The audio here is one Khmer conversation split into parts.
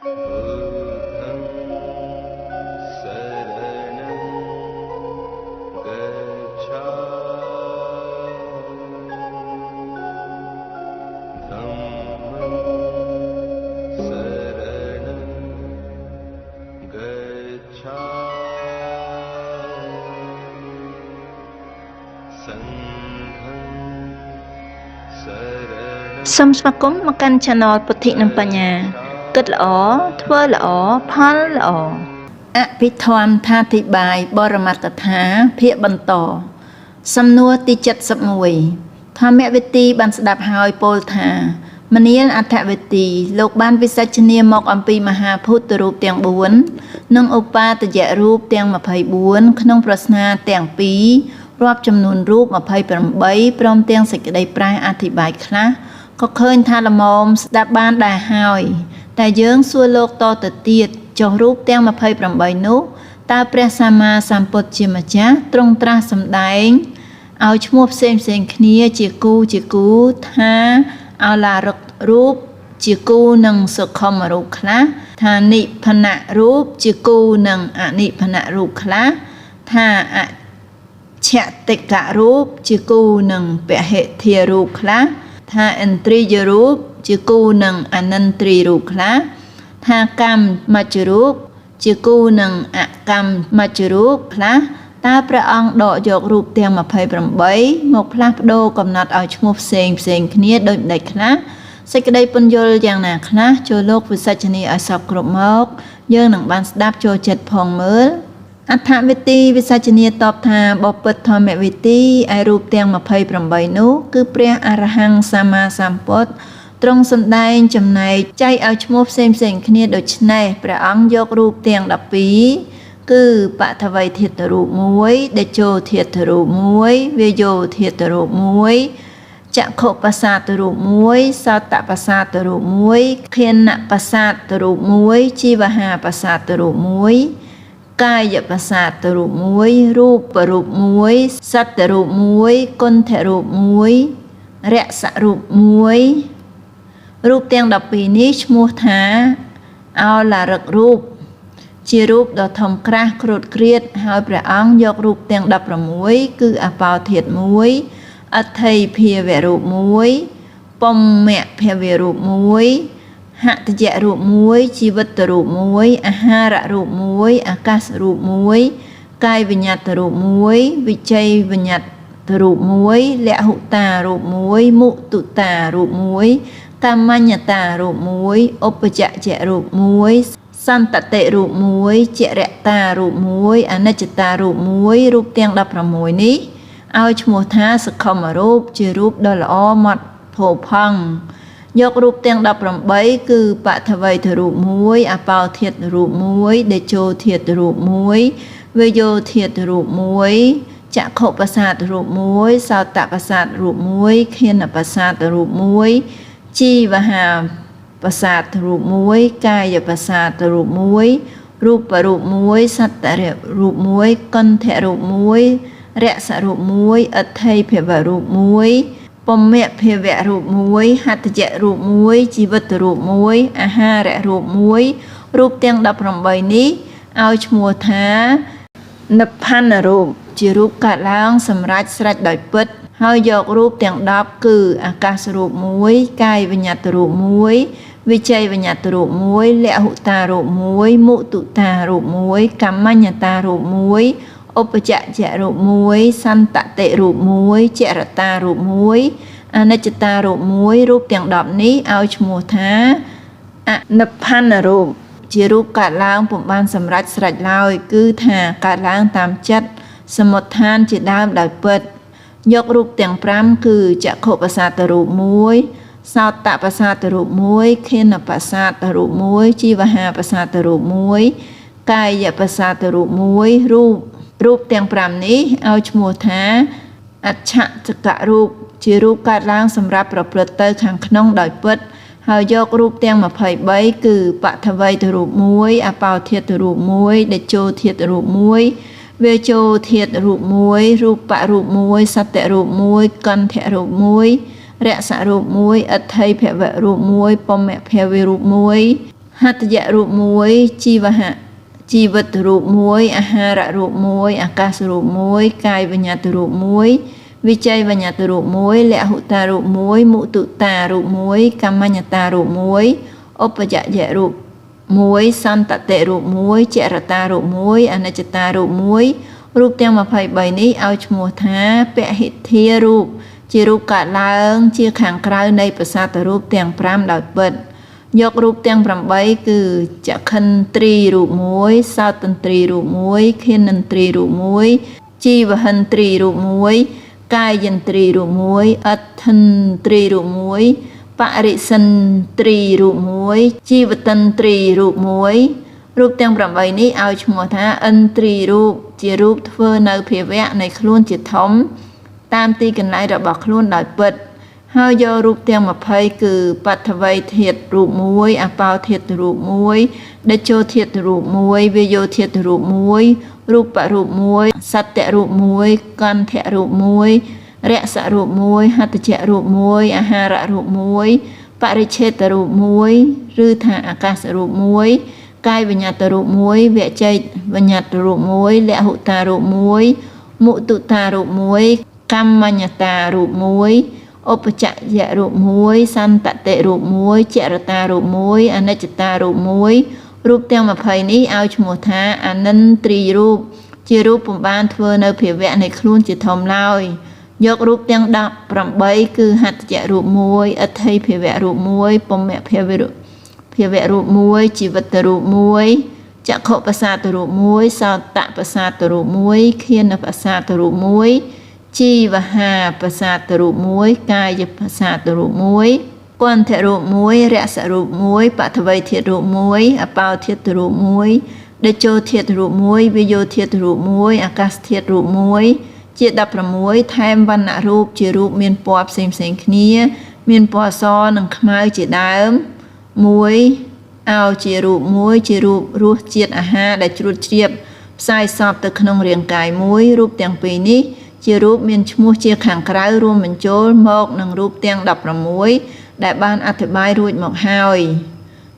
बुद्धं शरणं गच्छामि। धम्मं शरणं गच्छामि। संघं शरणं សូមស្វាគមន៍មកកាន់ Channel ពុទ្ធិនិងបញ្ញាគិតល្អធ្វើល្អផលល្អអភិធម្មថាធិបាយបរមត្តថាភាគបន្តសំណួរទី71ធម្មវិធីបានស្ដាប់ហើយពោលថាមនាលអដ្ឋវិធីលោកបានវិសាចនាមកអំពីមហាភូតរូបទាំង4និងឧបាតយរូបទាំង24ក្នុងប្រស្នាទាំងពីររាប់ចំនួនរូប28ព្រមទាំងសេចក្តីប្រែអធិប្បាយខ្លះក៏ឃើញថាល្មមស្ដាប់បានដែរហើយតែយើងសួរលោកតទៅទៀតចុះរូបទាំង28នោះតើព្រះសម្មាសម្ពុទ្ធជាម្ចាស់ទ្រង់ត្រាស់សម្ដែងឲ្យឈ្មោះផ្សេងផ្សេងគ្នាជាគូជាគូថាអោឡារឹករូបជាគូនឹងសុខុមរូបខ្លះថានិភនៈរូបជាគូនឹងអនិភនៈរូបខ្លះថាអឆតិករូបជាគូនឹងពហិធារូបខ្លះថាឥន្ទ្រិយរូបជាគូនឹងអនិន្ទ្រីរូបខ្លះថាកម្មមច្ចរូបជាគូនឹងអកម្មមច្ចរូបខ្លះតើព្រះអង្គដកយករូបទាំង28មកផ្លាស់ប្ដូរកំណត់ឲ្យឈ្មោះផ្សេងផ្សេងគ្នាដូចម្ដេចខ្លះសេចក្តីពន្យល់យ៉ាងណាខ្លះចូលលោកវិសាចនីឲ្យសពគ្រប់មកយើងនឹងបានស្ដាប់ចូលចិត្តផងមើលអដ្ឋវិធីវិសាចនីតបថាបពិតធម្មវិធីឯរូបទាំង28នោះគឺព្រះអរហង្គសម្មាសម្ពុទ្ធទ្រង់សម្ដែងចំណែកចែកឲ្យឈ្មោះផ្សេងផ្សេងគ្នាដូច្នេះព្រះអង្គយករូបទាំង12គឺបថវីធាតុរូប1តេជោធាតុរូប1វាយោធាតុរូប1ចក្ខុបសាទរូប1សោតបសាទរូប1ខេនបសាទរូប1ជីវហាបសាទរូប1កាយបសាទរូប1រូបរូប1សត្វរូប1គុណធរូប1រសរូប1រូបទាំង12នេះឈ្មោះថាអោឡារឹករូបជារូបដ៏ធំក្រាស់គ្រូតគ្រៀតហើយព្រះអង្គយករូបទាំង16គឺអបោធាតុ1អថិភាវរូប1ពមៈភាវរូប1ហតយរូប1ជីវិតរូប1អាហាររូប1អាកាសរូប1កាយវិញ្ញាតរូប1វិជ័យវិញ្ញាតរូប1លហុតារូប1មុទុតារូប1កម្មញ្ញតារូប1ឧបចចរូប1សន្តតិរូប1ចរតារូប1អនិច្ចតារូប1រូបទាំង16នេះឲ្យឈ្មោះថាសខុមរូបជារូបដ៏ល្អម៉ត់ផូផង់យករូបទាំង18គឺបថវីធរូប1អបោធាតុរូប1តេជោធាតុរូប1វេយោធាតុរូប1ចក្ខុបសាទរូប1សោតបសាទរូប1ខេនបសាទរូប1ជីវហាបសាទរូប1កាយបសាទរូប1រូបរូប1សត្វរូប1កន្ធរូប1រសរូប1អថិភវរូប1ពមៈភាវៈរូប1ហត្ថយៈរូប1ជីវិតរូប1អាហាររូប1រូបទាំង18នេះឲ្យឈ្មោះថានិព្វានរូបជារូបកើតឡើងសម្រាប់ស្រេចដោយពិតហើយយករូបទាំង10គឺអាកាសរូប1កាយវិញ្ញាតរូប1វិជ័យវិញ្ញាតរូប1លហុតារូប1មុទុតារូប1កម្មញ្ញតារូប1ឧបចចរូប1សន្តតិរូប1ចរតារូប1អនិច្ចតារូប1រូបទាំង10នេះឲ្យឈ្មោះថាអនិព្វានរូបជារូបកើតឡើងពុំបានសម្រេចស្រេចឡើយគឺថាកើតឡើងតាមចិត្តសមុទ្ឋានជាដើមដោយពិតយករូបទាំង5គឺចក្ខុបសាទរូប1សោតបសាទរូប1ខេនបសាទរូប1ជីវហាបសាទរូប1កាយបសាទរូប1រូបទាំង5នេះឲ្យឈ្មោះថាអច្ឆចករូបជារូបកើតឡើងសម្រាប់ប្រព្រឹត្តទៅខាងក្នុងដោយពិតហើយយករូបទាំង23គឺបថវីទរូប1អបោធាតុរូប1តេជោធាតុរូប1វេជោធាតុរូប1រូបរូប1សត្វរូប1កន្ធរូប1រសរូប1អថិភវរូប1ពមៈភវរូប1 ហត្ថយរូប1ជីវហៈជីវិតរូប1អាហាររូប1អាកាសរូប1កាយវិញ្ញាតរូប1វិជ័យវិញ្ញាតរូប1លហុតារូប1មុទុតារូប1កម្មញ្ញតារូប1ឧបយយរូប1សន្តតិរូប1ចរតារូប1អនិច្ចតារូប1រូបទាំង23នេះឲ្យឈ្មោះថាពហិធារូបជារូបកើតឡើងជាខាងក្រៅនៃប្រសាទរូបទាំង5ដោយពិតយករូបទាំង8គឺចក្ខិន្ទ្រីរូប1សោតន្ទ្រីរូប1ខិនិន្ទ្រីរូប1ជីវហិន្ទ្រីរូប1កាយន្ទ្រីរូប1អដ្ឋិន្ទ្រីរូប1បរិសិន្ទ្រីរូប1ជីវតិន្ទ្រីរូប1រូបទាំង8នេះឲ្យឈ្មោះថាឥន្ទ្រីរូបជារូបធ្វើនៅភាវៈនៃខ្លួនជាធំតាមទីកន្លែងរបស់ខ្លួនដោយពិតហើយយករូបទាំង20គឺបឋវីធាតុរូប1អបោធាតុរូប1តេជោធាតុរូប1វាយោធាតុរូប1រូបរូប1សត្យរូប1កន្ធៈរូប1រសរូប1ហត្ថជរូប1អាហាររូប1បរិឆេទរូប1ឬថាអាកាសរូប1កាយវិញ្ញាតរូប1វជ័យវិញ្ញាតរូប1លហុតារូប1មុទុតារូប1កម្មញ្ញតារូប1ឧបចយរូប1សន្តតិរូប1ចរតារូប1អនិច្ចតារូប1រូបទាំង20នេះឲ្យឈ្មោះថាអនិន្ទ្រីរូបជារូបពុំបានធ្វើនៅភាវៈនៃខ្លួនជាធំឡើយយករូបទាំង18គឺហត្ថយរូប1អដ្ឋិភាវៈរូប1ពមៈភាវៈរូបភាវៈរូប1ជីវិតរូប1ចក្ខុប្រសាទរូប1សោតប្រសាទរូប1ខៀនប្រសាទរូប1ជីវហាប្រសាទរូប1កាយប្រសាទរូប1គន្ធរូប1រសរូប1បឋវីធាតុរូប1អបោធាតុរូប1តេជោធាតុរូប1វិយោធាតុរូប1អាកាសធាតុរូប1ជា16ថែមវណ្ណៈរូបជារូបមានពណ៌ផ្សេងផ្សេងគ្នាមានពណ៌សនិងខ្មៅជាដើម1អោជារូប1ជារូបរសជាតិអាហារដែលជ្រួតជ្រាបផ្សាយសពទៅក្នុងរាងកាយមួយរូបទាំងពីរនេះជារូបមានឈ្មោះជាខាងក្រៅរួមបញ្ចូលមកនឹងរូបទាំង16ដែលបានអធិប្បាយរួចមកហើយ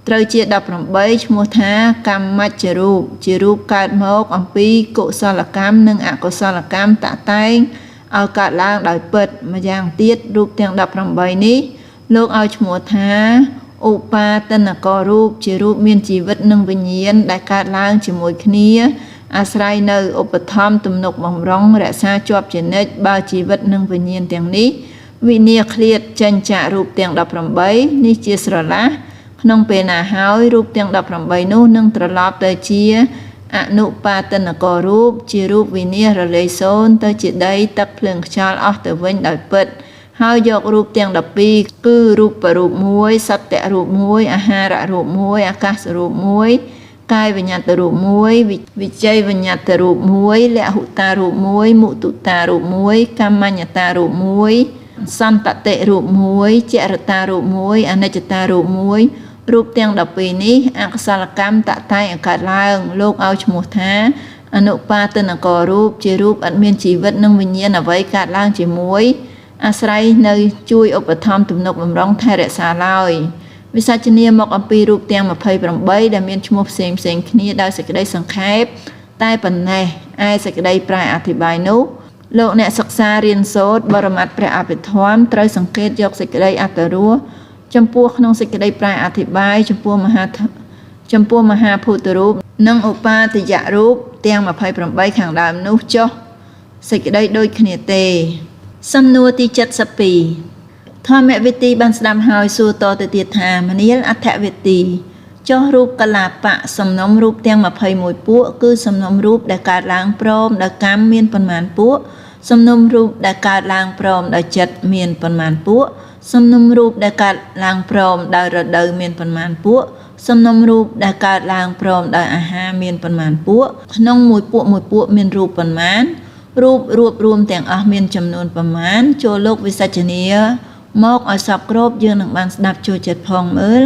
ត្រូវជា18ឈ្មោះថាកម្មមច្ចរូបជារូបកើតមកអំពីកុសលកម្មនិងអកុសលកម្មតាក់តែងឲ្យកើតឡើងដោយពិតម្យ៉ាងទៀតរូបទាំង18នេះលោកឲ្យឈ្មោះថាឧបាទនករូបជារូបមានជីវិតនិងវិញ្ញាណដែលកើតឡើងជាមួយគ្នាអាស្រ័យនៅឧបត្ថម្ភទំនុកបំរុងរក្សាជាប់ជានិច្ចបើជីវិតនិងវិញ្ញាណទាំងនេះវិនាសឃ្លាតចេញចាករូបទាំង18នេះជាស្រឡះក្នុងពេលណាហើយរូបទាំង18នោះនឹងត្រឡប់ទៅជាអនុបាទនករូបជារូបវិនាសរលាយសូន្យទៅជាដីទឹកភ្លើងខ្យល់អស់ទៅវិញដោយពិតហើយយករូបទាំង12គឺរូបរូប1សត្យរូប1អាហាររូប1អាកាសរូប1កាយវិញ្ញាតរូប1វិជ័យវិញ្ញាតរូប1លហុតារូប1មុទុតារូប1កម្មញ្ញតារូប1សន្តតិរូប1ចរតារូប1អនិច្ចតារូប1រូបទាំង12នេះអកុសលកម្មតតែងឲ្យកើតឡើងលោកឲ្យឈ្មោះថាអនុបាទនករូបជារូបឥតមានជីវិតនិងវិញ្ញាណអ្វីកើតឡើងជាមួយអាស្រ័យនៅជួយឧបត្ថម្ភទំនុកបំរុងថែរក្សាឡើយវិសាចនាមកអំពីរូបទាំង28ដែលមានឈ្មោះផ្សេងផ្សេងគ្នាដោយសេចក្តីសង្ខេបតែប៉ុណ្ណេះឯសេចក្តីប្រែអធិប្បាយនោះលោកអ្នកសិក្សារៀនសូត្របរមត្តព្រះអភិធម្មត្រូវសង្កេតយកសេចក្តីអត្តរសចំពោះក្នុងសេចក្តីប្រែអធិប្បាយចំពោះមហាភូតរូបនិងឧបាទយរូបទាំង28ខាងដើមនោះចុះសេចក្តីដូចគ្នាទេសំណួរទី72ធម្មវិធីបានស្ដាប់ហើយសួរតទៅទៀតថាមនាលអដ្ឋវិធីចុះរូបកលាបៈសំណុំរូបទាំង21ពួកគឺសំណុំរូបដែលកើតឡើងព្រមដោយកម្មមានប៉ុន្មានពួកសំណុំរូបដែលកើតឡើងព្រមដោយចិត្តមានប៉ុន្មានពួកសំណុំរូបដែលកើតឡើងព្រមដោយរដូវមានប៉ុន្មានពួកសំណុំរូបដែលកើតឡើងព្រមដោយអាហារមានប៉ុន្មានពួកក្នុងមួយពួកមួយពួកមានរូបប៉ុន្មានរូបរួបរួមទាំងអស់មានចំនួនប្រមាណចូលលោកវិសាចនាមកឲ្យសពគ្រប់យើងនឹងបានស្ដាប់ចូលចិត្តផងមើល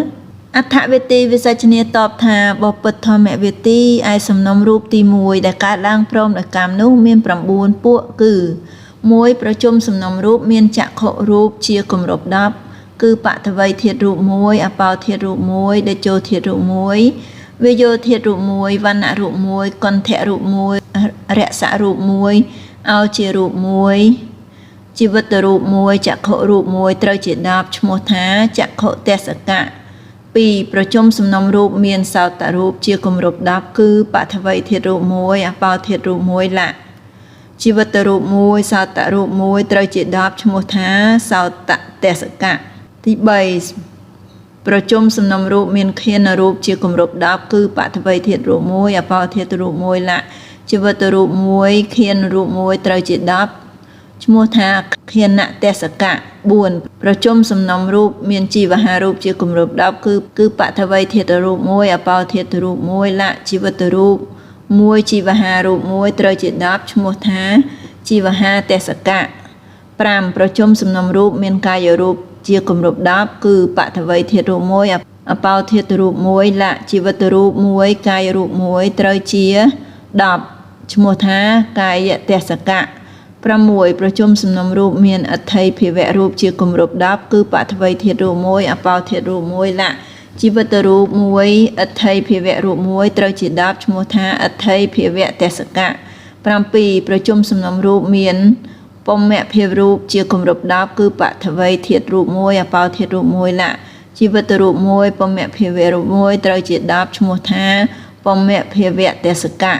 អដ្ឋវិធីវិសាចនាតបថាបពិតធម្មវិធីឯសំណុំរូបទី1ដែលកើតឡើងព្រមដោយកម្មនោះមាន9ពួកគឺ1ប្រជុំសំណុំរូបមានចក្ខុរូបជាគម្រប10 គឺបថវីធាតុរូប1អបោធាតុរូប1តេជោធាតុរូប1វាយោធាតុរូប1វណ្ណៈរូប1កន្ធៈរូប1រសៈរូប1អោជារូប1ជីវិតរូប1ចក្ខុរូប1ត្រូវជា10ឈ្មោះថាចក្ខុទេសកៈ2ប្រជុំសំណុំរូបមានសោតរូបជាគម្រប់10គឺបថវីធាតុរូប1អបោធាតុរូប1លៈជីវិតរូប1សោតរូប1ត្រូវជា10ឈ្មោះថាសោតទេសកៈទី3ប្រជុំសំណុំរូបមានខៀនរូបជាគម្រប់10គឺបថវីធាតុរូប1អបោធាតុរូប1លៈជីវិតរូប1ខៀនរូប1ត្រូវជា10ឈ្មោះថាខៀនទេសកៈ4ប្រជុំសំណុំរូបមានជីវហារូបជាគម្រប់10គឺបថវីធាតុរូប1អបោធាតុរូប1លៈជីវិតរូប1ជីវហារូប1ត្រូវជា10ឈ្មោះថាជីវហាទេសកៈ5ប្រជុំសំណុំរូបមានកាយរូបជាគម្រប់10គឺបថវីធាតុរូប1អបោធាតុរូប1លៈជីវិតរូប1កាយរូប1ត្រូវជា10ឈ្មោះថាកាយទេសកៈ6ប្រជុំសំណុំរូបមានអត្ថិភាវៈរូបជាគម្រប់10គឺបថវីធាតុរូប1អបោធាតុរូប1លៈជីវិតរូប1អត្ថិភាវៈរូប1ត្រូវជា10ឈ្មោះថាអត្ថិភាវៈទេសកៈ7ប្រជុំសំណុំរូបមានពមៈភាវរូបជាគម្រប់10គឺបថវីធាតុរូប1អបោធាតុរូប1លៈជីវិតរូប1ពមៈភាវៈរូប1ត្រូវជា10ឈ្មោះថាពមៈភាវៈទេសកៈ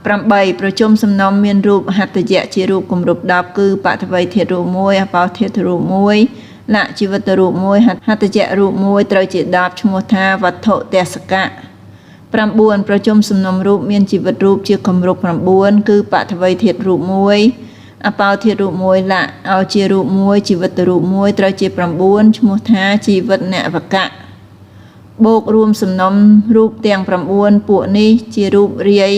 8ប្រជុំសំណុំមានរូបហត្ថយៈជារូបគម្រប់10គឺបថវីធាតុរូប1អបោធាតុរូប1លៈជីវិតរូប1ហត្ថយៈរូប1ត្រូវជា10ឈ្មោះថាវត្ថុទេសកៈ9ប្រជុំសំណុំរូបមានជីវិតរូបជាគម្រប់9គឺបថវីធាតុរូប1អបោធាតុរូប1លៈអោជារូប1ជីវិតរូប1ត្រូវជា9ឈ្មោះថាជីវិតនវកៈបូករួមសំណុំរូបទាំង9ពួកនេះជារូបរាយ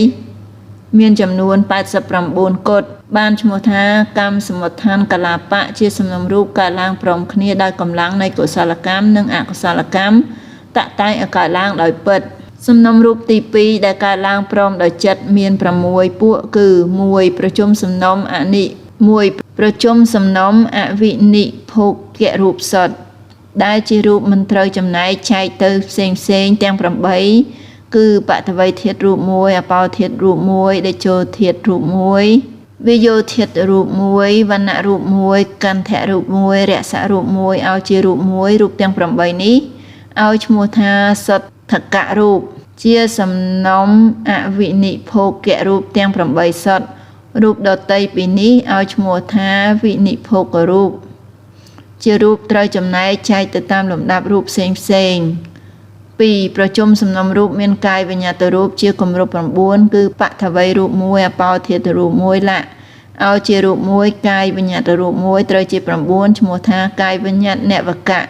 មានចំនួន89កុដបានឈ្មោះថាកម្មសមុដ្ឋានកលាបៈជាសំណុំរូបកើតឡើងព្រមគ្នាដោយកម្លាំងនៃកុសលកម្មនិងអកុសលកម្មតតែងឲ្យកើតឡើងដោយពិតសំណុំរូបទី2ដែលកើតឡើងព្រមដោយចិត្តមាន6ពួកគឺ1ប្រជុំសំណុំអនិ1ប្រជុំសំណុំអវិនិភោគៈរូបសុទ្ធដែលជារូបមិនត្រូវចំណែកចែកទៅផ្សេងផ្សេងទាំង8គឺបថវីធាតុរូប1អបោធាតុរូប1តេជោធាតុរូប1វាយោធាតុរូប1វណ្ណៈរូប1កន្ធៈរូប1រសៈរូប1ឲ្យជារូប1រូបទាំង8នេះឲ្យឈ្មោះថាសទ្ធកៈរូបជាសំណុំអវិនិភោគៈរូបទាំង8សុទ្ធរូបដតីពីនេះឲ្យឈ្មោះថាវិនិភោគរូបជារូបត្រូវចំណែកចែកទៅតាមលំដាប់រូបផ្សេងផ្សេង2ប្រជុំសំណុំរូបមានកាយវិញ្ញាតរូបជាគម្រប់9គឺបថវីរូប1អបោធាតុរូប1លៈឲ្យជារូប1កាយវិញ្ញាតរូប1ត្រូវជា9ឈ្មោះថាកាយវិញ្ញាតនវកៈ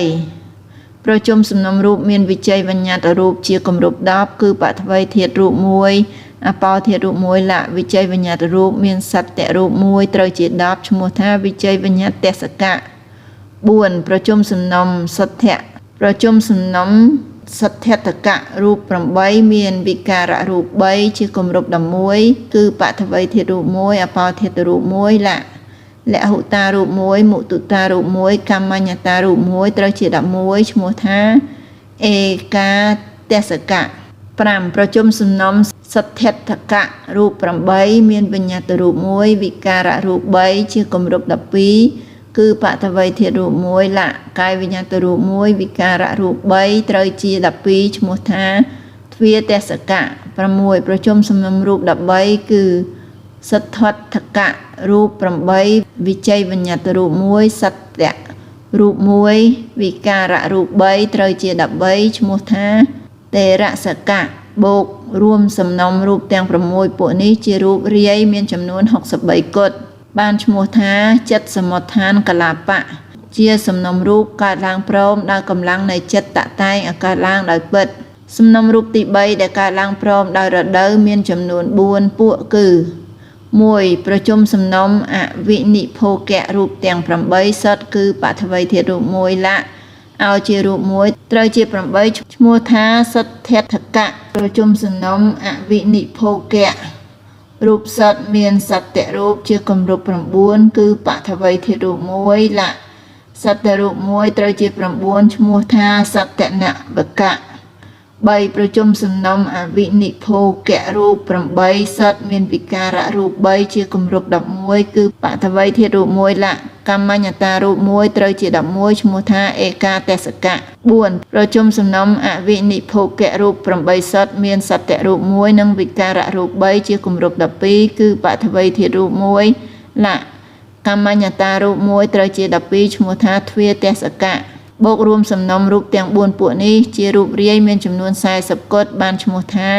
3ប្រជុំសំណុំរូបមានវិជ័យវិញ្ញាតរូបជាគម្រប់10គឺបថវីធាតុរូប1អបោធាតុរូប1លៈវិជ័យវិញ្ញាតរូបមានសត្វរូប1ត្រូវជា10ឈ្មោះថាវិជ័យវិញ្ញាតទេសកៈ4ប្រជុំសំណុំសទ្ធៈប្រជុំសំណុំសទ្ធតកៈរូប8មានវិការៈរូប3ជាគម្រប់11គឺបថវីធាតុរូប1អបោធាតុរូប1លៈលហុតារូប1មុតុតារូប1កម្មញ្ញតារូប1ត្រូវជា11ឈ្មោះថាឯកាទេសកៈ5ប្រជុំសំណុំសទ្ធតកៈរូប8មានវិញ្ញាតរូប1វិការៈរូប3ជាគម្រប់12គឺបថវីធាតុរូប1លៈកាយវិញ្ញាតរូប1វិការៈរូប3ត្រូវជា12ឈ្មោះថាទ្វាទេសកៈ6ប្រជុំសំណុំរូប13គឺសទ្ធត្ថកៈរូប8វិជ័យវិញ្ញាតរូប1សត្យរូប1វិការៈរូប3ត្រូវជា13ឈ្មោះថាតេរសកៈបូករួមសំណុំរូបទាំង6ពួកនេះជារូបរាយមានចំនួន63កុដបានឈ្មោះថាចិត្តសមុដ្ឋានកលាបៈជាសំណុំរូបកើតឡើងព្រមដោយកម្លាំងនៃចិត្តតតែងឲ្យកើតឡើងដោយពិតសំណុំរូបទី3ដែលកើតឡើងព្រមដោយរដូវមានចំនួន4ពួកគឺ1ប្រជុំសំណុំអវិនិភោគៈរូបទាំង8សុទ្ធគឺបថវីធាតុរូប1លៈឲ្យជារូប1ត្រូវជា8ឈ្មោះថាសទ្ធត្ថកៈប្រជុំសំណុំអវិនិភោគៈរូបសុទ្ធមានសត្វរូបជាគម្រប់9គឺបថវីធាតុរូប1លៈ សត្វរូបមួយត្រូវជា9ឈ្មោះថាសត្វនវកៈ3ប្រជុំសំណុំអវិនិភោគៈរូប8សត្វមានវិការៈរូប3ជាគម្រប់11គឺបតវីធាតុរូប1លៈកម្មញ្ញតារូប1ត្រូវជា11ឈ្មោះថាឯកាទេសកៈ4ប្រជុំសំណុំអវិនិភោគៈរូប8សត្វមានសត្វរូប1និងវិការៈរូប3ជាគម្រប់12គឺបតវីធាតុរូប1លៈកម្មញ្ញតារូប1ត្រូវជា12ឈ្មោះថាទ្វាទេសកៈបូករួមសំណុំរូបទាំង4ពួកនេះជារូបរាយមានចំនួន40កុដបានឈ្មោះថា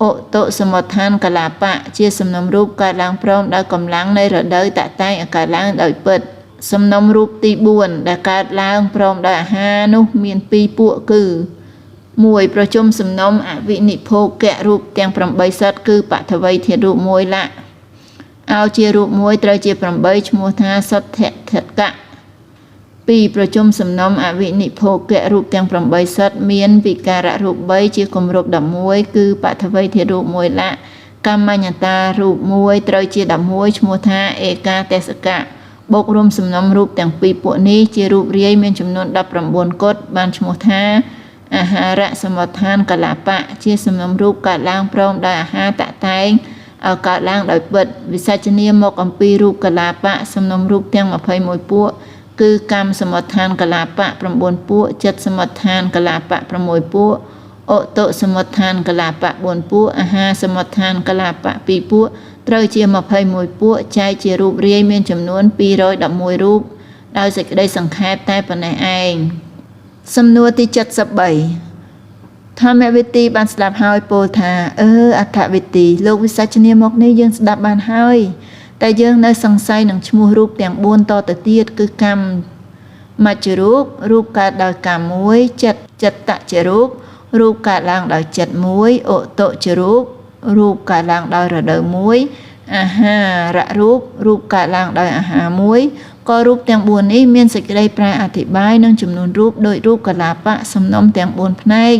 ឧតុសមុដ្ឋានកលាបៈជាសំណុំរូបកើតឡើងព្រមដោយកម្លាំងនៃរដូវតតែងឲ្យកើតឡើងដោយពិតសំណុំរូបទី4ដែលកើតឡើងព្រមដោយអាហារនោះមាន2ពួកគឺ1ប្រជុំសំណុំអវិនិភោគៈរូបទាំង8សត្វគឺបថវីធាតុរូប1លៈឲ្យជារូប1ត្រូវជា8ឈ្មោះថាសទ្ធិថកៈ2ប្រជុំសំណុំអវិនិភោគៈរូបទាំង8សត្វមានវិការៈរូប3ជាគម្រប់11គឺបថវីធាតុរូប1លៈកម្មញ្ញតារូប1ត្រូវជា11ឈ្មោះថាឯកាទេសកៈបូករួមសំណុំរូបទាំងពីរពួកនេះជារូបរាយមានចំនួន19កុដបានឈ្មោះថាអាហារសមុដ្ឋានកលាបៈជាសំណុំរូបកើតឡើងព្រមដោយអាហារតតែងឲ្យកើតឡើងដោយពិតវិសាចនាមកអំពីរូបកលាបៈសំណុំរូបទាំង21ពួកគឺកម្មសមុដ្ឋានកលាបៈ9ពួកចិត្តសមុដ្ឋានកលាបៈ6ពួកឧតុសមុដ្ឋានកលាបៈ4ពួកអាហារសមុដ្ឋានកលាបៈ2ពួកត្រូវជា21ពួកចែកជារូបរាយមានចំនួន211រូបដោយសេចក្តីសង្ខេបតែប៉ុណ្ណេះឯងសំណួរទី73ធម្មវិធីបានស្ដាប់ហើយពោលថាអដ្ឋវិធីលោកវិសាចនាមកនេះយើងស្ដាប់បានហើយតែយើងនៅសង្ស័យនឹងឈ្មោះរូបទាំង4តទៅទៀតគឺកម្មមច្ចរូបរូបកើតដោយកម្មមួយចិត្តចិត្តជារូបរូបកើតឡើងដោយចិត្តមួយឧតុជារូបរូបកើតឡើងដោយរដូវមួយអាហាររូបរូបកើតឡើងដោយអាហារមួយក៏រូបទាំង4នេះមានសេចក្តីប្រែអធិប្បាយនឹងចំនួនរូបដោយរូបកលាបៈសំណុំទាំង4ផ្នែក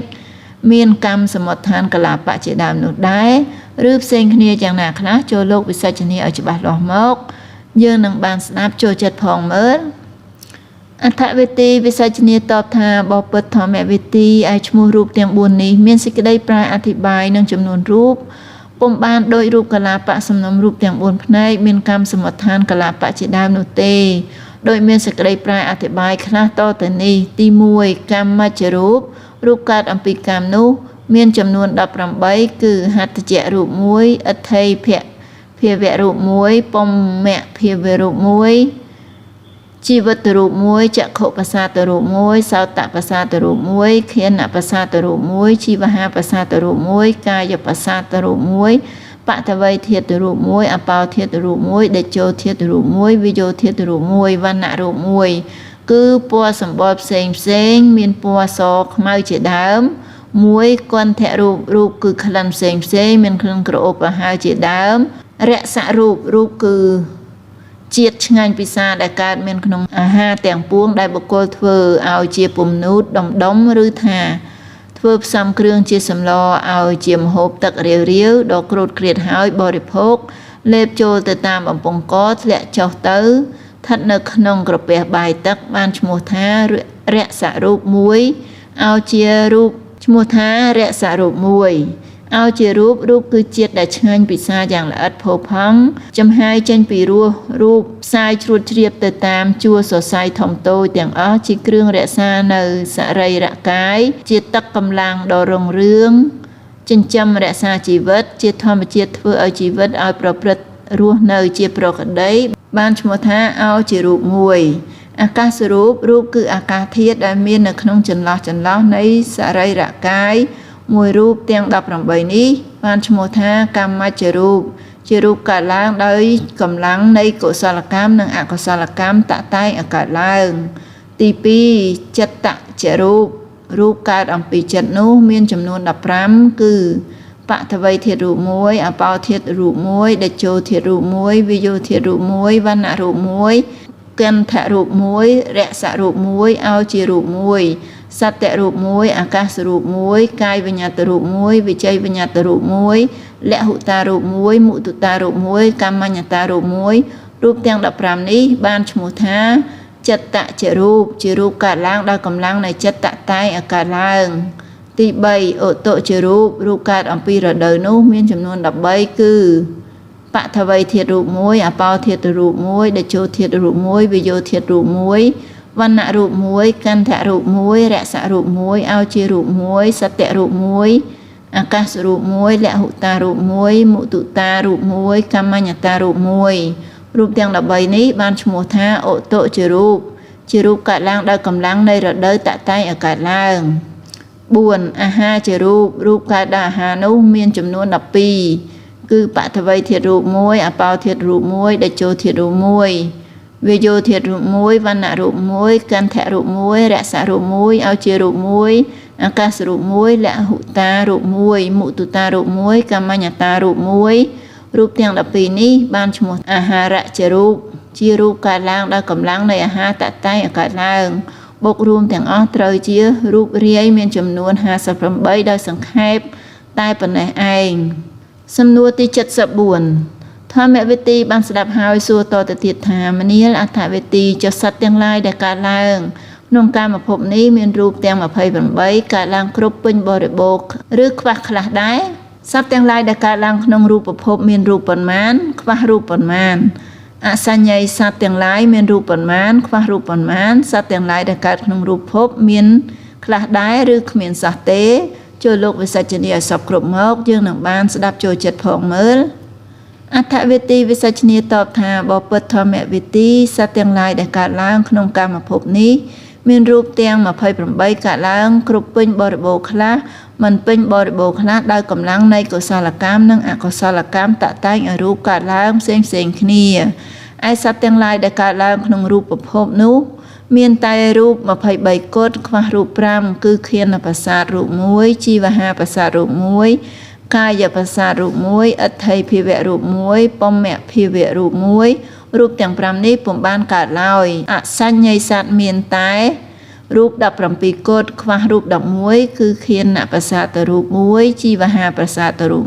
មានកម្មសមុដ្ឋានកលាបៈជាដើមនោះដែរឬផ្សេងគ្នាយ៉ាងណាខ្លះចូលលោកវិសាចនាឲ្យច្បាស់លាស់មកយើងនឹងបានស្ដាប់ចូលចិត្តផងមើលអដ្ឋវិធីវិសាចនាតបថាបពិតធម្មវិធីឯឈ្មោះរូបទាំង4នេះមានសេចក្តីប្រែអធិប្បាយនឹងចំនួនរូបពុំបានដោយរូបកលាបៈសំណុំរូបទាំង4ផ្នែកមានកម្មសមុដ្ឋានកលាបៈជាដើមនោះទេដោយមានសេចក្តីប្រែអធិប្បាយខ្លះតទៅនេះទី1កម្មមច្ចរូបរូបកើតអំពីកម្មនោះមានចំនួន18គឺហត្ថជរូប1អត្ថិភៈភាវៈរូប1ពមៈភាវៈរូប1ជីវិតរូប1ចក្ខុបសាទរូប1សោតបសាទរូប1ខានបសាទរូប1ជីវហាបសាទរូប1កាយបសាទរូប1បតវីធាតុរូប1អបោធាតុរូប1តេជោធាតុរូប1វិយោធាតុរូប1វណ្ណៈរូប1គឺពណ៌សម្បុរផ្សេងផ្សេងមានពណ៌សខ្មៅជាដើម1គន្ធរូបរូបគឺក្លិនផ្សេងផ្សេងមានក្លិនក្រអូបប្រហើរជាដើមរសរូបរូបគឺជាតិឆ្ងាញ់ពិសាដែលកើតមានក្នុងអាហារទាំងពួងដែលបុគ្គលធ្វើឲ្យជាពំនូតដំដុំឬថាធ្វើផ្សំគ្រឿងជាសម្លឲ្យជាម្ហូបទឹករាវរាវដ៏ក្រោតក្រៀតហើយបរិភោគលេបចូលទៅតាមបំពង់កធ្លាក់ចុះទៅស្ថិតនៅក្នុងក្រពះបាយទឹកបានឈ្មោះថារសរូបមួយឲ្យជារូបឈ្មោះថារសរូបមួយឲ្យជារូបរូបគឺជាតិដែលឆ្ងាញ់ពិសាយ៉ាងល្អិតផូរផង់ចំហាយចេញពីរសរូបផ្សាយជ្រួតជ្រាបទៅតាមជួរសរសៃធំតូចទាំងអស់ជាគ្រឿងរក្សានៅសរីរកាយជាទឹកកម្លាំងដ៏រុងរឿងចិញ្ចឹមរក្សាជីវិតជាធម្មជាតិធ្វើឲ្យជីវិតឲ្យប្រព្រឹត្តរស់នៅជាប្រក្រតីបានឈ្មោះថាឲ្យជារូបមួយអាកាសរូបរូបគឺអាកាសធាតុដែលមាននៅក្នុងចន្លោះចន្លោះនៃសរីរកាយមួយរូបទាំង18នេះបានឈ្មោះថាកម្មច្ចរូបជារូបកើតឡើងដោយកម្លាំងនៃកុសលកម្មនិងអកុសលកម្មតតែងឲ្យកើតឡើងទី2ចិត្តជារូបរូបកើតអំពីចិត្តនោះមានចំនួន15គឺបតវីធាតុរូប1អបោធាតុរូប1តេជោធាតុរូប1វិយោធាតុរូប1វណ្ណៈរូប1គន្ធរូប1រសរូប1ឲ្យជារូប1សត្វរូប1អាកាសរូប1កាយវិញ្ញាតរូប1វិជ័យវិញ្ញាតរូប1លហុតារូប1មុទតារូប1កម្មញ្ញតារូប1រូបទាំង15នេះបានឈ្មោះថា ចិត្តជារូបជារូបកើតឡើងដោយកម្លាំងនៃចិត្តតតែងឲ្យកើតឡើងទី3ឧតុជារូបរូបកើតអំពីរដូវនោះមានចំនួន13គឺបឋវីធាតុរូប1អបោធាតុរូប1តេជោធាតុរូប1វិយោធាតុរូប1វណ្ណៈរូប1កន្ធៈរូប1រសរូប1អោជារូប1សត្យរូប1អាកាសរូប1លហុតារូប1មុតុតារូប1កម្មញ្ញតារូប1រូបទាំង13នេះបានឈ្មោះថាឧតុជារូបជារូបកើតឡើងដោយកម្លាំងនៃរដូវតតែងឲ្យកើតឡើង4អាហារជារូបរូបកើតដោយអាហារនោះមានចំនួន12គឺបឋវីធាតុរូប1អបោធាតុរូប1តេជោធាតុរូប1វិយោធាតុរូប1វណ្ណៈរូប1កន្ធៈរូប1រសរូប1អោជារូប1អាកាសរូប1លហុតារូប1មុតុតារូប1កម្មញ្ញតារូប1រូបទាំង12នេះបានឈ្មោះអាហារៈជារូបជារូបកើតឡើងដោយកម្លាំងនៃអាហារតតែងឲ្យកើតឡើងបូករួមទាំងអស់ត្រូវជារូបរាយមានចំនួន58ដោយសង្ខេបតែប៉ុណ្ណេះឯងសំណួរទី74ធម្មវិធីបានស្ដាប់ហើយសួរតទៅទៀតថាមនាលអដ្ឋវិធីចុះសត្វទាំងឡាយដែលកើតឡើងក្នុងកាមភពនេះមានរូបទាំង28កើតឡើងគ្រប់ពេញបរិបូរណ៍ឬខ្វះខ្លះដែរសត្វទាំងឡាយដែលកើតឡើងក្នុងរូបភពមានរូបប៉ុន្មានខ្វះរូបប៉ុន្មានអសញ្ញ័យសត្វទាំងឡាយមានរូបប៉ុន្មានខ្វះរូបប៉ុន្មានសត្វទាំងឡាយដែលកើតក្នុងរូបភពមានខ្លះដែរឬគ្មានសោះទេចូលលោកវិសាជនីឲ្យសពគ្រប់មកយើងនឹងបានស្ដាប់ចូលចិត្តផងមើលអដ្ឋវិធីវិសាជនីតបថាបពិតធម្មវិធីសត្វទាំងឡាយដែលកើតឡើងក្នុងកាមភពនេះមានរូបទាំង28កើតឡើងគ្រប់ពេញបរិបូរណ៍ខ្លះមិនពេញបរិបូរណ៍ខ្លះដោយកម្លាំងនៃកុសលកម្មនិងអកុសលកម្មតតែងឲ្យរូបកើតឡើងផ្សេងផ្សេងគ្នាឯសត្វទាំងឡាយដែលកើតឡើងក្នុងរូបភពនោះមានតែរូប23គត់ខ្វះរូប5គឺខៀនប្រាសាទរូប1ជីវហាប្រាសាទរូប1កាយប្រាសាទរូប1អដ្ឋិភាវៈរូប1ពមៈភាវៈរូប1រូបទាំង5នេះពុំបានកើតឡើយអសញ្ញ័យសត្វមានតែរូប17គត់ខ្វះរូប11គឺខៀនប្រាសាទរូប1ជីវហាប្រាសាទរូប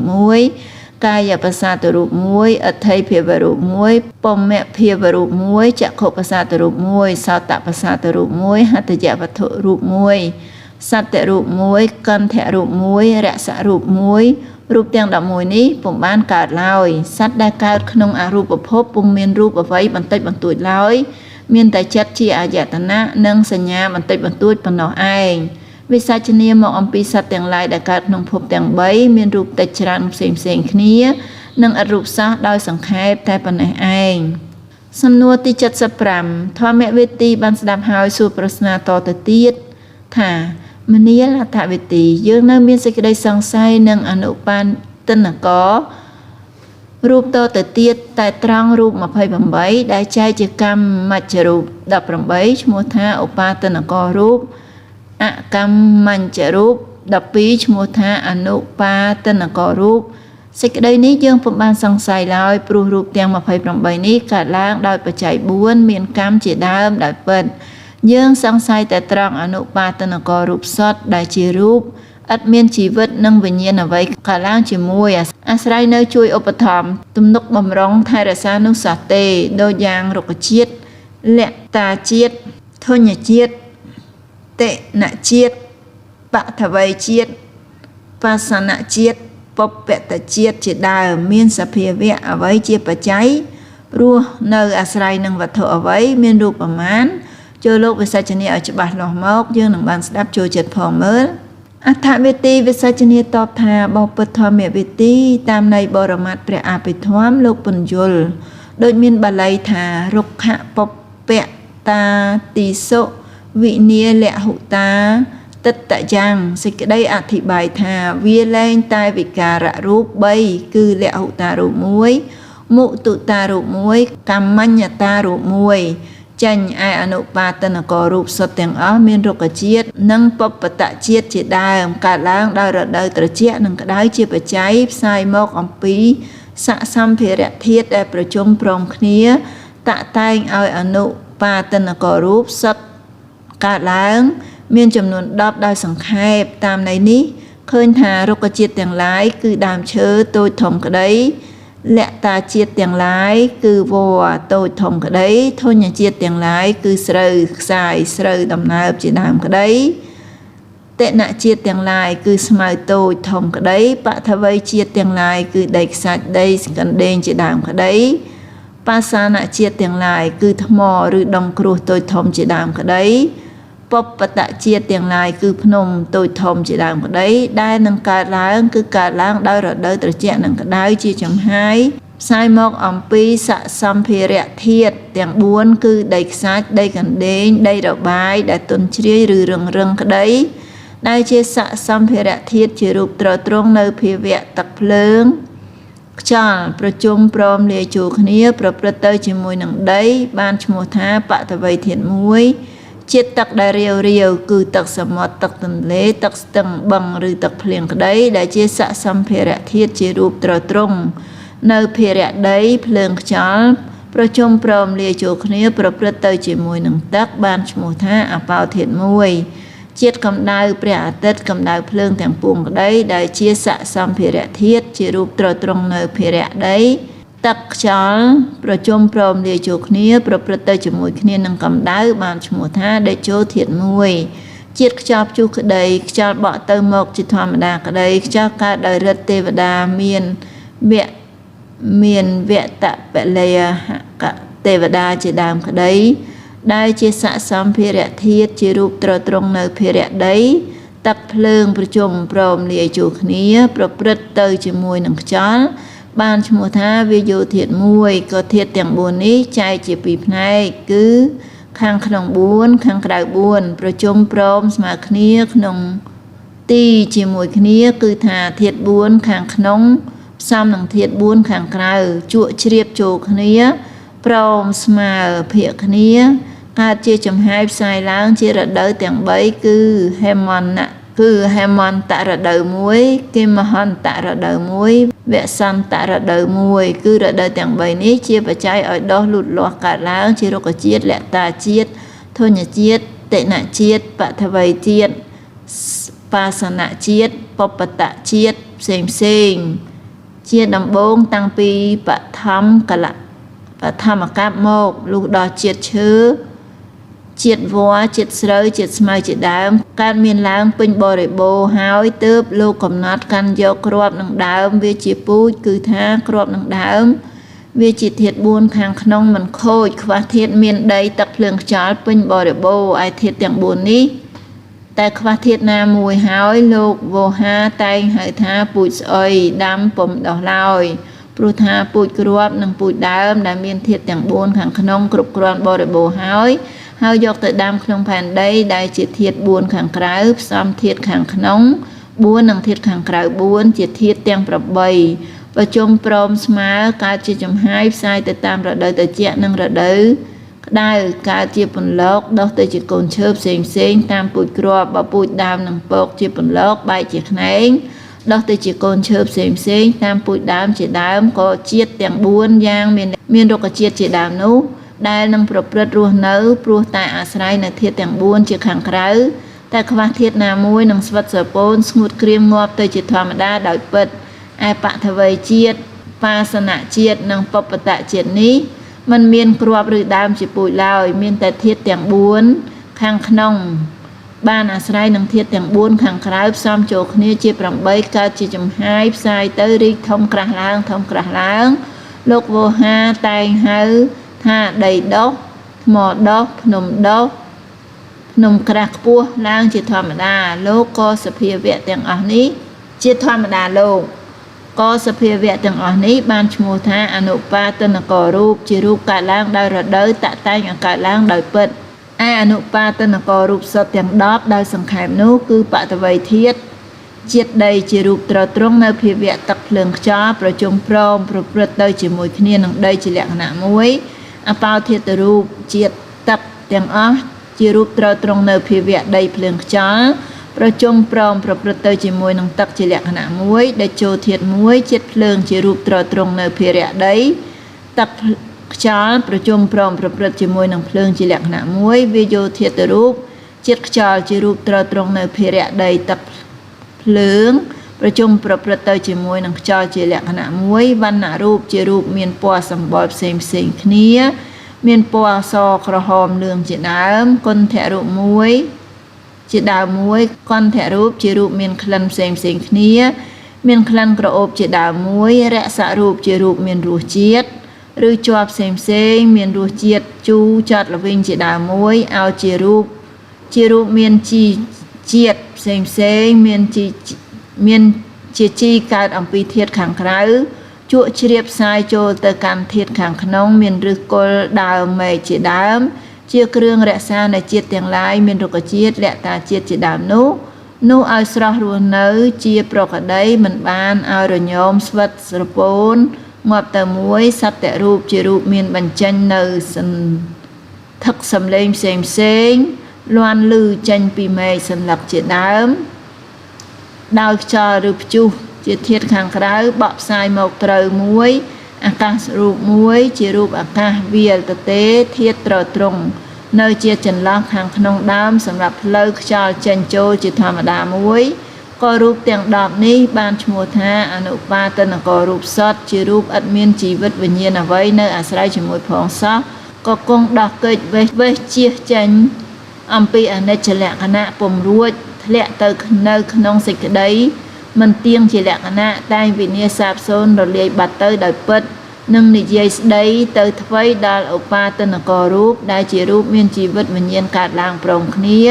1កាយប្រាសាទរូប1អដ្ឋិភាវរូប1ពមៈភាវរូប1ចក្ខុប្រាសាទរូប1សោតប្រាសាទរូប1ហត្ថយវត្ថុរូប1សត្យរូប1កន្ធៈរូប1រសរូប1រូបទាំង11នេះពុំបានកើតឡើយសត្វដែលកើតក្នុងអរូបភពពុំមានរូបអ្វីបន្តិចបន្តួចឡើយមានតែចិត្តជាអាយតនៈនិងសញ្ញាបន្តិចបន្តួចប៉ុណ្ណោះឯងវិសាចនាមកអំពីសត្វទាំងឡាយដែលកើតក្នុងភពទាំង3មានរូបតិចច្រើនផ្សេងផ្សេងគ្នានិងអត់រូបសោះដោយសង្ខេបតែប៉ុណ្ណេះឯងសំណួរទី75ធម្មវិធីបានស្ដាប់ហើយសួរប្រស្នាតទៅទៀតថាមនាលអដ្ឋវិធីយើងនៅមានសេចក្តីសង្ស័យនឹងអនុបានទិនករូបតទៅទៀតតែត្រង់រូប28ដែលចែកជាកម្មមច្ចរូប18ឈ្មោះថាឧបាទនករូបអកម្មញ្ចរូប12ឈ្មោះថាអនុបាទនករូបសេចក្តីនេះយើងពុំបានសង្ស័យឡើយព្រោះរូបទាំង28នេះកើតឡើងដោយបច្ច័យ4មានកម្មជាដើមដោយពិតយើងសង្ស័យតែត្រង់អនុបាទនករូបសុទ្ធដែលជារូបឥតមានជីវិតនិងវិញ្ញាណអ្វីកើតឡើងជាមួយអាស្រ័យនៅជួយឧបត្ថម្ភទំនុកបំរុងថែរក្សានោះសោះទេដូចយ៉ាងរុក្ខជាតិលតាជាតិធញ្ញជាតិតិនជាតិបឋវីជាតិបាសនជាតិពពតជាតិជាដើមមានសភាវៈអ្វីជាបច្ច័យរស់នៅអាស្រ័យនឹងវត្ថុអ្វីមានរូបប្រមាណចូលលោកវិសាចនីឲ្យច្បាស់លាស់មកយើងនឹងបានស្ដាប់ចូលចិត្តផងមើលអដ្ឋវិធីវិសាចនីតបថាបពុទ្ធធម្មវិធីតាមន័យបរមត្តព្រះអភិធម្មលោកពន្យល់ដូចមានបាលីថារុក្ខពពតាតិសុវិនាលហុតាទិតយ៉ាងសេចក្តីអធិប្បាយថាវាលែងតែវិការៈរូប3គឺលហុតារូប1មុតុតារូប1កម្មញ្ញតារូប1ចេញឯអនុបាទនករូបសុទ្ធទាំងអស់មានរុក្ខជាតិនិងពពតជាតិជាដើមកើតឡើងដោយរដូវត្រជាក់និងក្តៅជាបច្ច័យផ្សាយមកអំពីសសម្ភារៈធាតុដែលប្រជុំព្រមគ្នាតតែងឲ្យអនុបាទនករូបសុទ្ធកើតឡើងមានចំនួន10ដោយសង្ខេបតាមន័យនេះឃើញថារុក្ខជាតិទាំងឡាយគឺដើមឈើតូចធំក្តី លតាជាតិទាំងឡាយគឺវល្លិតូចធំក្តីធញ្ញជាតិទាំងឡាយគឺស្រូវខ្សាយស្រូវដំណើបជាដើមក្តីតនជាតិទាំងឡាយគឺស្មៅតូចធំក្តីបឋវីជាតិទាំងឡាយគឺដីខ្សាច់ដីកណ្ដេងជាដើមក្តីបាសានជាតិទាំងឡាយគឺថ្មឬដុំគ្រួសតូចធំជាដើមក្តីពពតជាតិទាំងឡាយគឺភ្នំតូចធំជាដើមក្តីដែលនឹងកើតឡើងគឺកើតឡើងដោយរដូវត្រជាក់និងក្តៅជាចំហាយផ្សាយមកអំពីសសម្ភារៈធាតុទាំង4គឺដីខ្សាច់ដីកណ្ដេងដីរបាយដែលទន់ជ្រាយឬរឹងរឹងក្តីដែលជាសសម្ភារៈធាតុជារូបទ្រទ្រង់នៅភាវៈទឹកភ្លើងខ្យល់ប្រជុំព្រមលាយចូលគ្នាប្រព្រឹត្តទៅជាមួយនឹងដីបានឈ្មោះថាបតវីធាតុមួយជាតិទឹកដែលរាវរាវគឺទឹកសមុទ្រទឹកទន្លេទឹកស្ទឹងបឹងឬទឹកភ្លៀងក្តីដែលជាសសម្ភារៈធាតុជារូបទ្រទ្រង់នៅភារៈដីភ្លើងខ្យល់ប្រជុំព្រមលាយចូលគ្នាប្រព្រឹត្តទៅជាមួយនឹងទឹកបានឈ្មោះថាអបោធាតុមួយជាតិកម្ដៅព្រះអាទិត្យកម្ដៅភ្លើងទាំងពួងក្តីដែលជាសសម្ភារៈធាតុជារូបទ្រទ្រង់នៅភារៈដីទឹកខ្យល់ប្រជុំព្រមលាយចូលគ្នាប្រព្រឹត្តទៅជាមួយគ្នានឹងកម្ដៅបានឈ្មោះថាតេជោធាតុមួយជាតិខ្យល់ព្យុះក្តីខ្យល់បក់ទៅមកជាធម្មតាក្តីខ្យល់កើតដោយឫទ្ធិទេវតាមានវៈមានវតពលេហកទេវតាជាដើមក្តីដែលជាសសម្ភារៈធាតុជារូបទ្រទ្រង់នៅភារៈដីទឹកភ្លើងប្រជុំព្រមលាយចូលគ្នាប្រព្រឹត្តទៅជាមួយនឹងខ្យល់បានឈ្មោះថាវាយោធាតុមួយក៏ធាតុទាំង4នេះចែកជាពីរផ្នែកគឺខាងក្នុង4ខាងក្រៅ4ប្រជុំព្រមស្មើគ្នាក្នុងទីជាមួយគ្នាគឺថាធាតុ4ខាងក្នុងផ្សំនឹងធាតុ4ខាងក្រៅជក់ជ្រាបចូលគ្នាព្រមស្មើភាគគ្នាកើតជាចំហាយផ្សាយឡើងជារដូវទាំង3គឺហេមន្តគឺហេមន្តរដូវមួយគិមហន្តរដូវមួយវសន្តរដូវមួយគឺរដូវទាំង3នេះជាបច្ច័យឲ្យដុះលូតលាស់កើតឡើងជារុក្ខជាតិលតាជាតិធញ្ញជាតិតនជាតិបឋវីជាតិបាសនជាតិពពតជាតិផ្សេងផ្សេងជាដំបូងតាំងពីបឋមកលៈបឋមកັບមកលុះដល់ជាតិឈើជាតិវល្លិជាតិស្រូវជាតិស្មៅជាដើមកើតមានឡើងពេញបរិបូរណ៍ហើយទើបលោកកំណត់កាន់យកគ្រាប់នឹងដើមវាជាពូជគឺថាគ្រាប់នឹងដើមវាជាធាតុ4ខាងក្នុងមិនខូចខ្វះធាតុមានដីទឹកភ្លើងខ្យល់ពេញបរិបូរណ៍ឯធាតុទាំង4នេះតែខ្វះធាតុណាមួយហើយលោកវោហាតែងហៅថាពូជស្អុយដាំពុំដោះឡើយព្រោះថាពូជគ្រាប់និងពូជដើមដែលមានធាតុទាំង4ខាងក្នុងគ្រប់គ្រាន់បរិបូរណ៍ហើយហើយយកទៅដាំក្នុងផែនដីដែលជាធាតុ4ខាងក្រៅផ្សំធាតុខាងក្នុង4និងធាតុខាងក្រៅ4ជាធាតុទាំង8ប្រជុំព្រមស្មើកើតជាចំហាយផ្សាយទៅតាមរដូវត្រជាក់និងរដូវក្តៅកើតជាពន្លកដុះទៅជាកូនឈើផ្សេងផ្សេងតាមពូជគ្រាប់បើពូជដើមនិងពកជាពន្លកបែកជាខ្នែងដុះទៅជាកូនឈើផ្សេងផ្សេងតាមពូជដើមជាដើមក៏ជាតិទាំង4យ៉ាងមានរុក្ខជាតិជាដើមនោះដែលនឹងប្រព្រឹត្តរស់នៅព្រោះតែអាស្រ័យនៅធាតុទាំង4ជាខាងក្រៅតែខ្វះធាតុណាមួយនឹងស្វិតស្រពោនស្ងួតក្រៀមងាប់ទៅជាធម្មតាដោយពិតឯបឋវីជាតិបាសនជាតិនិងពពតជាតិនេះมันមានគ្រាប់ឬដើមជាពូជឡើយមានតែធាតុទាំង4ខាងក្នុងបានអាស្រ័យនឹងធាតុទាំង4ខាងក្រៅផ្សំចូលគ្នាជា8កើតជាចំហាយផ្សាយទៅរីកធំក្រាស់ឡើងធំក្រាស់ឡើងលោកវោហាតែងហៅថាដីដុះថ្មដុះភ្នំដុះភ្នំក្រាស់ខ្ពស់ឡើងជាធម្មតាលោកក៏សភាវៈទាំងអស់នេះជាធម្មតាលោកក៏សភាវៈទាំងអស់នេះបានឈ្មោះថាអនុបាទនករូបជារូបកើតឡើងដោយរដូវតតែងឲ្យកើតឡើងដោយពិតឯអនុបាទនករូបសុទ្ធទាំង10ដោយសង្ខេបនោះគឺបតវីធាតុជាតិដីជារូបទ្រទ្រង់នៅភាវៈទឹកភ្លើងខ្យល់ប្រជុំព្រមប្រព្រឹត្តទៅជាមួយគ្នានឹងដីជាលក្ខណៈមួយអបោធាតុរូបជាតិទឹកទាំងអស់ជារូបទ្រទ្រង់នៅភាវៈដីភ្លើងខ្យល់ប្រជុំព្រមប្រព្រឹត្តទៅជាមួយនឹងទឹកជាលក្ខណៈមួយដែលចូលធាតុមួយជាតិភ្លើងជារូបទ្រទ្រង់នៅភារៈដីទឹកខ្យល់ប្រជុំព្រមប្រព្រឹត្តជាមួយនឹងភ្លើងជាលក្ខណៈមួយវាយោធាតុរូបជាតិខ្យល់ជារូបទ្រទ្រង់នៅភារៈដីទឹកភ្លើង ប្រជុំប្រព្រឹត្តទៅជាមួយនឹងខ្យល់ជាលក្ខណៈមួយវណ្ណរូបជារូបមានពណ៌សម្បុរផ្សេងផ្សេងគ្នា មានពណ៌សក្រហមលឿងជាដើម គន្ធរូបមួយ ជាដើមមួយកន្ធរូបជារូបមានក្លិនផ្សេងផ្សេងគ្នា មានក្លិនក្រអូបជាដើមមួយរសរូបជារូបមានរសជាតិឬជាប់ផ្សេងផ្សេងមានរសជាតិជូរចត់ល្វីងជាដើមមួយឲ្យជារូបជារូបមានជីជាតិផ្សេងផ្សេងមានជីមានជាជីកើតអំពីធាតុខាងក្រៅជក់ជ្រាបផ្សាយចូលទៅកាន់ធាតុខាងក្នុង មានឫសគល់ដើមមែកជាដើម ជាគ្រឿងរក្សានៃជាតិទាំងឡាយមានរុក្ខជាតិលតាជាតិជាដើមនោះនោះឲ្យស្រស់រស់នៅជាប្រកដីមិនបានឲ្យរញោមស្វិតស្រពោនងាប់ទៅមួយសត្វរូបជារូបមានបញ្ចេញនៅសន្ធឹកសំឡេងផ្សេងផ្សេងលាន់លឺចេញពីមេឃសន្លឹកជាដើម ដោយខ្យល់ឬព្យុះជាធាតុខាងក្រៅបក់ផ្សាយមកត្រូវមួយអាកាសរូបមួយជារូបអាកាសវាលទទេធាតុត្រត្រង់នៅជាចន្លោះខាងក្នុងដើមសម្រាប់ផ្លូវខ្យល់ចេញចូលជាធម្មតាមួយក៏រូបទាំង10នេះបានឈ្មោះថាអនុបាទនកររូបសត្វជារូបឥតមានជីវិតវិញ្ញាណអ្វីនៅអាស្រ័យជាមួយផងសោះក៏គង់ដោះកិច្ចវេះវេះជៀសចេញអំពីអនិច្ចលក្ខណៈពុំរួចធ្លាក់ទៅនៅក្នុងសេចក្តីមិនទៀងជាលក្ខណៈតែងវិនាសសាបសូន្យរលាយបាត់ទៅដោយពិតនិងនិយាយស្ដីទៅថ្វីដល់ឧបាទនកររូបដែលជារូបមានជីវិតវិញ្ញាណកើតឡើងព្រមគ្នា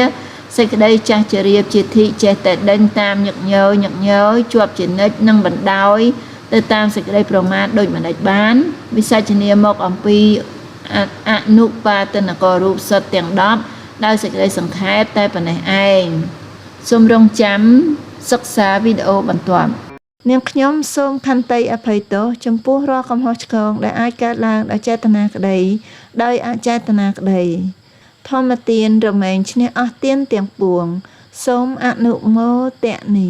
សេចក្តីចាស់ជរាបជាធិចេះតែដេញតាមញឹកញយញឹកញយជាប់ជានិច្ចនិងបណ្ដោយទៅតាមសេចក្តីប្រមាទដូចម្តេចបានវិសាចនាមកអំពីអនុបាទនកររូបសុទ្ធទាំង10ដោយសេចក្តីសង្ខេបតែប៉ុណ្ណេះឯងសូមរងចាំសិក្សាវីដេអូបន្ទាប់នាងខ្ញុំសូមខន្តីអភ័យទោសចំពោះរាល់កំហុសឆ្គងដែលអាចកើតឡើងដោយចេតនាក្តីដោយអចេតនាក្តីធម្មទានរមែងឈ្នះអស់ទានទាំងពួង សូមអនុមោទនា